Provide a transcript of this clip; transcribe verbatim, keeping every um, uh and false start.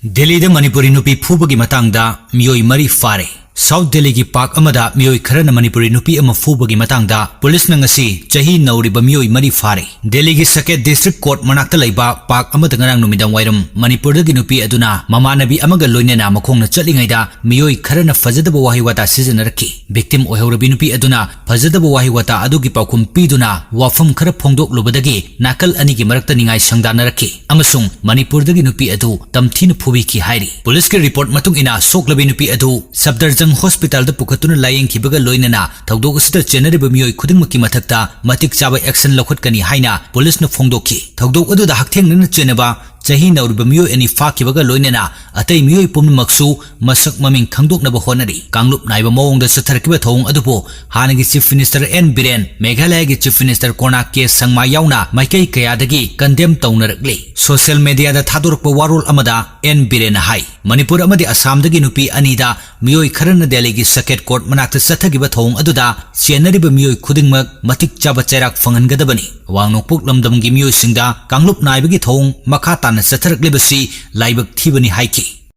ꯗꯦꯜꯂꯤꯗ ꯃꯅꯤꯄꯨꯔꯤ ꯅꯨꯄꯤ ꯐꯨꯕꯒꯤ ꯃꯇꯥꯡꯗ ꯃꯤꯑꯣꯏ ꯃꯔꯤ ꯐꯥꯔꯦ꯫ ꯁꯥꯎꯠ ꯗꯦꯜꯂꯤꯒꯤ ꯄꯥꯔꯛ ꯑꯃꯗ ꯃꯤꯑꯣꯏ ꯈꯔꯅ ꯃꯅꯤꯄꯨꯔꯤ ꯅꯨꯄꯤ ꯑꯃ ꯐꯨꯕꯒꯤ ꯃꯇꯥꯡꯗ ꯄꯨꯂꯤꯁꯅ ꯉꯁꯤ ꯆꯍꯤ ꯅꯧꯔꯤꯕ ꯃꯤꯑꯣꯏ ꯃꯔꯤ ꯐꯥꯔꯦ꯫ ꯗꯦꯜꯂꯤꯒꯤ ꯁꯀꯦꯠ ꯗꯤꯁꯇ꯭ꯔꯤꯛ ꯀꯣꯔꯠ ꯃꯅꯥꯛꯇ ꯂꯩꯕ ꯄꯥꯔꯛ ꯑꯃꯗ ꯉꯔꯥꯡ ꯅꯨꯃꯤꯗꯥꯡ ꯋꯥꯏꯔꯝ ꯃꯅꯤꯄꯨꯔꯗꯒꯤ ꯅꯨꯄꯤ ꯑꯗꯨꯅ ꯃꯃꯥꯟꯅꯕꯤ ꯑꯃꯒ ꯂꯣꯏꯅꯅ ꯃꯈꯣꯡꯅ ꯆꯠꯂꯤꯉꯩꯗ ꯃꯤꯑꯣꯏ ꯈꯔꯅ ꯐꯖꯗꯕ ꯋꯥꯍꯩ ꯋꯥꯇꯥ ꯁꯤꯖꯤꯟꯅꯔꯛꯈꯤ꯫ ꯚꯤꯛꯇꯤꯝ ꯑꯣꯏꯍꯧꯔꯕꯤ ꯅꯨꯄꯤ ꯑꯗꯨꯅ ꯐꯖꯗꯕ ꯋꯥꯍꯩ ꯋꯥꯇꯥ ꯑꯗꯨꯒꯤ ꯄꯥꯎꯈꯨꯝ ꯄꯤꯗꯨꯅ ꯋꯥꯐꯝ ꯈꯔ ꯐꯣꯡꯗꯣꯛꯂꯨꯕꯗꯒꯤ ꯅꯥꯀꯜ ꯑꯅꯤꯒꯤ ꯃꯔꯛꯇ ꯅꯤꯡꯉꯥꯏ ꯁꯪꯗꯥꯅꯔꯛꯈꯤ ꯑꯃꯁꯨꯡ ꯃꯅꯤꯄꯨꯔꯗꯒꯤ ꯅꯨꯄꯤ ꯑꯗꯨ ꯇꯝꯊꯤꯅ ꯐꯨꯕꯤꯈꯤ ꯍꯥꯏꯔꯤ꯫ ꯄꯨꯂꯤꯁꯀꯤ ꯔꯤꯄꯣꯔꯠ ꯃꯇꯨꯡ ꯏꯟꯅ ꯁꯣꯛꯂꯕꯤ ꯅꯨꯄꯤ ꯑꯗꯨ ꯁꯐꯗꯔꯖꯪ ꯍꯣꯁꯄꯤꯇꯥꯜꯗ ꯄꯨꯈꯠꯇꯨꯅ ꯂꯥꯌꯦꯡꯈꯤꯕꯒ ꯂꯣꯏꯅꯅ ꯊꯧꯗꯣꯛ ꯑꯁꯤꯗ ꯆꯦꯟꯅꯔꯤꯕ ꯃꯤꯑꯣꯏ ꯈꯨꯗꯤꯡꯃꯛꯀꯤ ꯃꯊꯛꯇ ꯃꯇꯤꯛ ꯆꯥꯕ ꯑꯦꯛꯁꯟ ꯂꯧꯈꯠꯀꯅꯤ ꯍꯥꯏꯅ ꯄꯨꯂꯤꯁꯅ ꯐꯣꯡꯗꯣꯛꯈꯤ꯫ ꯊꯧꯗꯣꯛ ꯑꯗꯨꯗ ꯍꯛꯊꯦꯡꯅꯅ ꯆꯦꯟꯅꯕ ꯆꯍꯤ ꯅꯧꯔꯤꯕ ꯃꯤꯑꯣꯏ ꯑꯅꯤ ꯐꯥꯈꯤꯕꯒ ꯂꯣꯏꯅꯅ ꯑꯇꯩ ꯃꯤꯑꯣꯏ ꯄꯨꯝꯅꯃꯛꯁꯨ ꯃꯁꯛ ꯃꯃꯤꯡ ꯈꯪꯗꯣꯛꯅꯕ ꯍꯣꯠꯅꯔꯤ꯫ ꯀꯥꯡꯂꯨꯞ ꯅꯥꯏꯕ ꯃꯑꯣꯡꯗ ꯆꯠꯊꯔꯛꯈꯤꯕ ꯊꯧꯑꯣꯡ ꯑꯗꯨꯕꯨ ꯍꯥꯟꯅꯒꯤ ꯆꯤꯐ ꯃꯤꯅꯤꯁꯇꯔ ꯑꯦꯟ ꯕꯤꯔꯦꯟ, ꯃꯦꯘꯥꯂꯌꯒꯤ chief minister Conrad K Sangma ꯌꯥꯎꯅ ꯃꯥꯏꯀꯩ ꯀꯌꯥꯗꯒꯤ ꯀꯟꯗꯦꯝ ꯇꯧꯅꯔꯛꯂꯤ꯫ ꯁꯣꯁꯤꯌꯦꯜ ꯃꯦꯗꯤꯌꯥꯗ ꯊꯥꯗꯣꯔꯛꯄ ꯋꯥꯔꯣꯜ ꯑꯃꯗ ꯑꯦꯟ ꯕꯤꯔꯦꯟꯅ ꯍꯥꯏ, ꯃꯅꯤꯄꯨꯔ ꯑꯃꯗꯤ ꯑꯁꯥꯝꯗꯒꯤ ꯅꯨꯄꯤ ꯑꯅꯤꯗ ꯃꯤꯑꯣꯏ ꯈꯔꯅ ꯗꯦꯜꯂꯤꯒꯤ ꯁꯀꯦꯠ ꯀꯣꯔꯠ ꯃꯅꯥꯛꯇ ꯆꯠꯊꯈꯤꯕ ꯊꯧꯑꯣꯡ ꯑꯗꯨꯗ ꯆꯦꯟꯅꯔꯤꯕ ꯃꯤꯑꯣꯏ ꯈꯨꯗꯤꯡꯃꯛ ꯃꯇꯤꯛ ꯆꯥꯕ ꯆꯩꯔꯥꯛ ꯐꯪꯍꯟꯒꯗꯕꯅꯤ꯫ ꯑꯋꯥꯡ ꯅꯣꯡꯄꯣꯛ ꯂꯝꯗꯝꯒꯤ ꯃꯤꯑꯣꯏꯁꯤꯡꯗ ꯀꯥꯡꯂꯨꯞ ꯅꯥꯏꯕꯒꯤ ꯊꯧꯑꯣꯡ ꯃꯈꯥ ꯇꯥꯅ ꯆꯠꯊꯔꯛꯂꯤꯕꯁꯤ ꯂꯥꯏꯕꯛ ꯊꯤꯕꯅꯤ ꯍꯥꯏꯈꯤ꯫